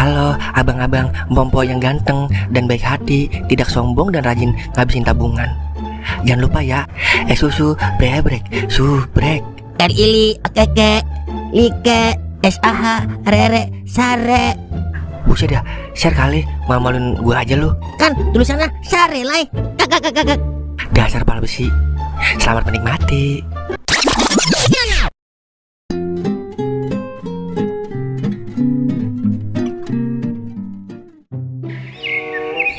Halo abang-abang Mbompo yang ganteng dan baik hati, tidak sombong dan rajin ngabisin tabungan. Jangan lupa ya, susu brebrek, subrek. Ili, keke, like, SAH, rere, sare. Buset dah, share kali, malu-maluin gua aja lu. Kan tulisannya sare lai. Kakak. Dasar pala besi. Selamat menikmati.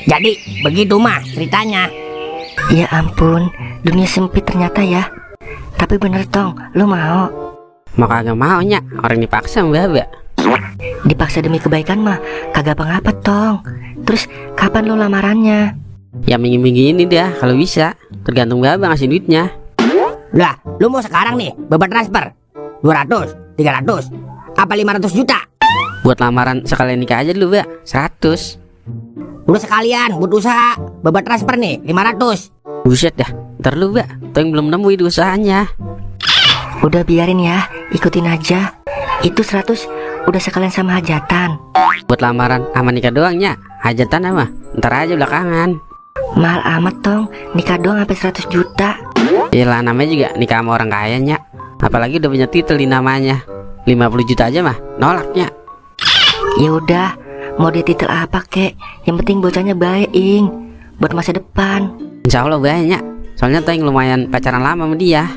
Jadi begitu mah ceritanya. Ya ampun, dunia sempit ternyata ya. Tapi bener Tong, lu mau? Mau kagak mau nya, orang dipaksa mbak. Dipaksa demi kebaikan mah kagak apa-apa Tong. Terus kapan lu lamarannya? Ya minggu-minggu ini dah kalau bisa, tergantung mbak ngasih duitnya. Lah, lu mau sekarang nih beban transfer 200, 300, apa 500 juta? Buat lamaran sekalian nikah aja dulu mbak, 100. Udah sekalian buat usaha beban transfer nih 500. Buset dah, ntar lu mbak, tuh yang belum nemu ide usahanya. Udah biarin ya, ikutin aja. Itu 100 udah sekalian sama hajatan. Buat lamaran sama nikah doangnya, hajatan apa? Ntar aja belakangan. Mahal amat Tong, nikah doang sampai 100 juta. Yalah namanya juga nikah sama orang kaya nya. Apalagi udah punya titel di namanya. 50 juta aja mah, nolaknya. Ya udah, mau dia titel apa kek, yang penting bocahnya baik ing, buat masa depan. Insya Allah banyak. Soalnya Teng lumayan pacaran lama sama dia.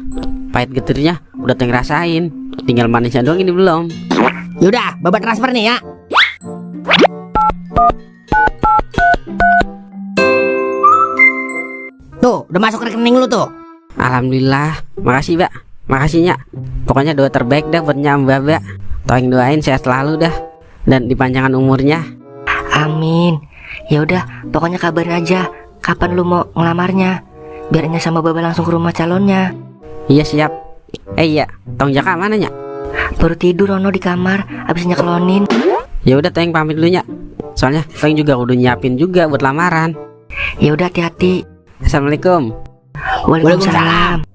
Pahit getirnya udah Teng rasain. Tinggal manisnya doang ini belum. Yaudah, beban transfer nih ya. Tuh, udah masuk rekening lu tuh. Alhamdulillah, makasih mbak, makasihnya. Pokoknya doa terbaik dah buat mbak. Toing doain sehat selalu dah dan dipanjangkan umurnya. Amin. Ya udah, pokoknya kabarin aja kapan lu mau ngelamarnya, biar Enya sama Baba langsung ke rumah calonnya. Iya siap. Iya, Tong Jaka mana nya? Baru tidur Rono di kamar, abis nyekelonin. Ya udah Teng pamit dulu nya. Soalnya Teng juga udah nyiapin juga buat lamaran. Ya udah hati-hati. Assalamualaikum. Waalaikumsalam.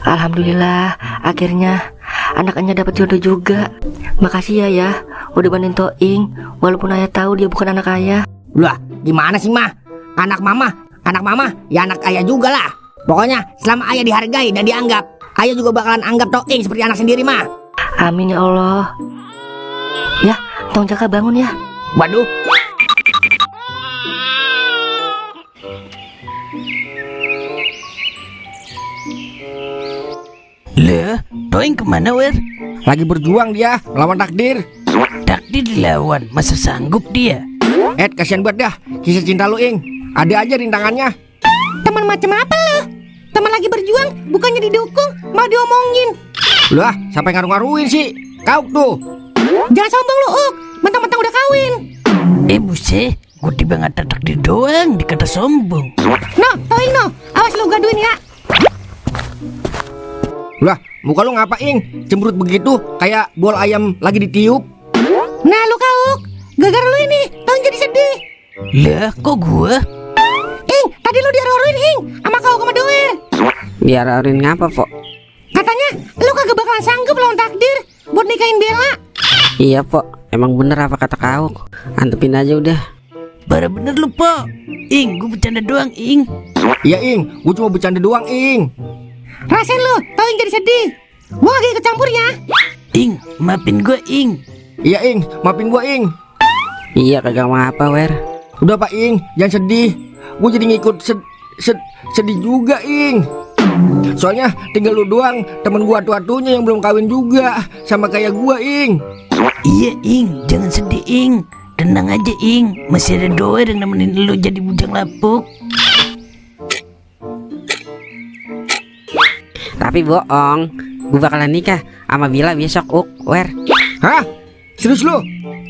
Alhamdulillah, akhirnya anak Enya dapat jodoh juga. Makasih ya, udah bantuin Toing, walaupun ayah tahu dia bukan anak ayah. Lah, gimana sih mah? Anak mama ya anak ayah juga lah. Pokoknya selama ayah dihargai dan dianggap, ayah juga bakalan anggap Toing seperti anak sendiri mah. Amin ya Allah. Ya, Tong Jaka bangun ya. Waduh. Lah, Toing kemana wer? Lagi berjuang dia melawan takdir. Takdir dilawan, masa sanggup dia? Kasihan buat dah kisah cinta lu ing. Ada aja rintangannya. Teman macam apa lo? Teman lagi berjuang, bukannya didukung, malah diomongin. Lah, siapa yang ngaruh-ngaruhin sih? Kau tuh. Jangan sombong lu, Uk. Mentang-mentang udah kawin. Buset, gue tiba ngata takdir doang, dikata sombong. No, Toing no, awas lu gaduin ya. Lah, muka lu ngapain? Cemberut begitu kayak bola ayam lagi ditiup. Nah lu Kak, gara-gara lu ini Toing jadi sedih. Lah, kok gue? Ing, tadi lu diarorin Ing sama kau sama Doer. Diararin ngapa Pok? Katanya lu kagak bakalan sanggup lawan takdir buat nikahin Bella. Iya Pok, emang bener apa kata kau? Antepin aja udah. Parah bener lu, Po. Ing, gue bercanda doang, Ing. Iya ing, gua cuma bercanda doang ing. Rasain lu, Toing jadi sedih. Gua lagi ikut campur ya. Ing, maafin gue, Ing. Iya ing, maafin gua ing. Iya kagak mau apa wer. Udah Pak ing, jangan sedih. Gua jadi ngikut sedih juga ing. Soalnya tinggal lu doang, temen gua atu-atunya yang belum kawin juga sama kayak gua ing. Iya, Ing, jangan sedih, Ing. Tenang aja, Ing. Masih ada Doer yang nemenin lu jadi bujang lapuk. Tapi bohong, gue bakalan nikah sama Bila besok wer. Hah? Serius lu?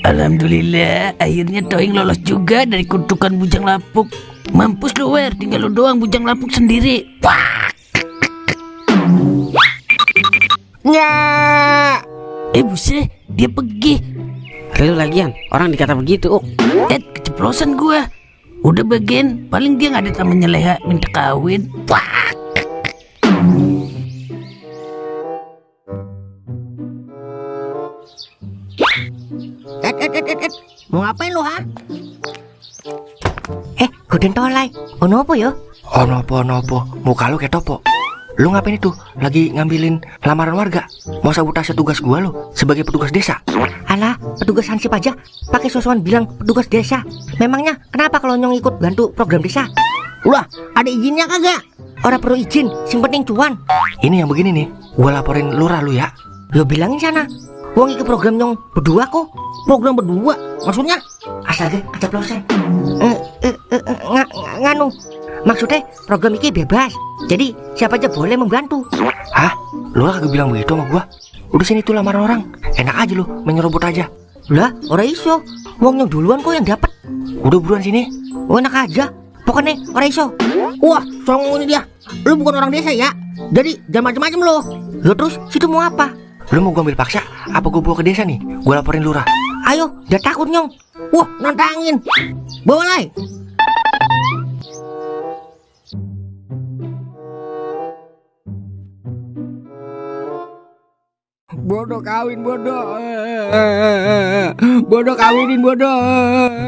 Alhamdulillah, akhirnya Toing lolos juga dari kutukan bujang lapuk. Mampus lu, wer, tinggal lu doang bujang lapuk sendiri. Wah. Nyak. Buset, dia pergi. Lu lagian, orang dikata begitu Keceplosan gua. Udah bagian, paling dia nggak ada temennya Leha minta kawin. Wah. Mau ngapain lu, ha? Goden tolai. Ono apa ya? Ono apa? Muka lu kayak topo. Lu ngapain itu? Lagi ngambilin lamaran warga? Mau sabotase tugas gua lu sebagai petugas desa? Alah, petugas hansip aja pakai sosokan bilang petugas desa. Memangnya kenapa kalau nyong ikut bantu program desa? Ulah, ada izinnya kagak? Orang perlu izin, sing penting cuan. Ini yang begini nih, gua laporin lurah lu ya. Yo bilangin sana. Wong ikut program nyong berdua kok. Program berdua, maksudnya? Astaga, keceplosan. Nganu. Maksudnya program ini bebas. Jadi siapa aja boleh membantu. Hah? Lurah kagak bilang begitu sama gua? Udah sini tuh lamaran orang. Enak aja lu, menyerobot aja. Lah, ora iso. Wong yang duluan kok yang dapat. Udah buruan sini. Enak aja. Pokoknya ora iso. Wah, songong ini dia. Lu bukan orang desa ya? Jadi jangan macam-macam lo. Ya terus situ mau apa? Lu mau gua ambil paksa? Apa gua bawa ke desa nih? Gua laporin lurah. Ayo, jangan takut nyong. Wah, nantangin. Bawa lai. Bodoh kawin bodoh. Bodoh kawinin bodoh.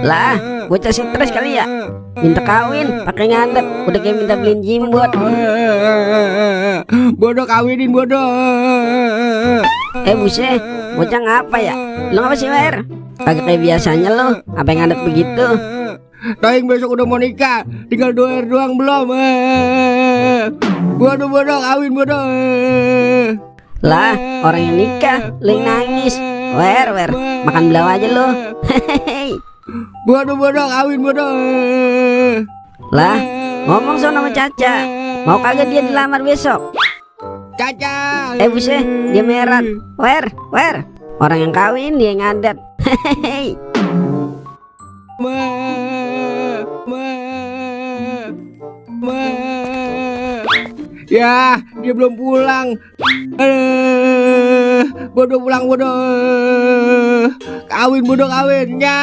Lah, bocah stres kali ya. Minta kawin, pakai ngadep. Udah kayak minta beliin jimbot. Bodoh kawinin bodoh. Buset, bocah ngapa ya? Lu ngapa sih, Wer? Kagak kayak biasanya lo. Apa yang ngadep begitu? Toing besok udah mau nikah, tinggal 2 hari doang belum. Bodoh kawin bodoh. Lah, orang yang nikah, lu yang nangis. Wer, makan belau aja lo. Bodoh kawin bodoh. Lah, ngomong sama Caca. Mau kagak dia dilamar besok? Caca. Buset, dia meran. Wer, orang yang kawin dia yang ngadat. Ya, dia belum pulang. Bodoh pulang bodoh. Kawin bodoh kawin ya.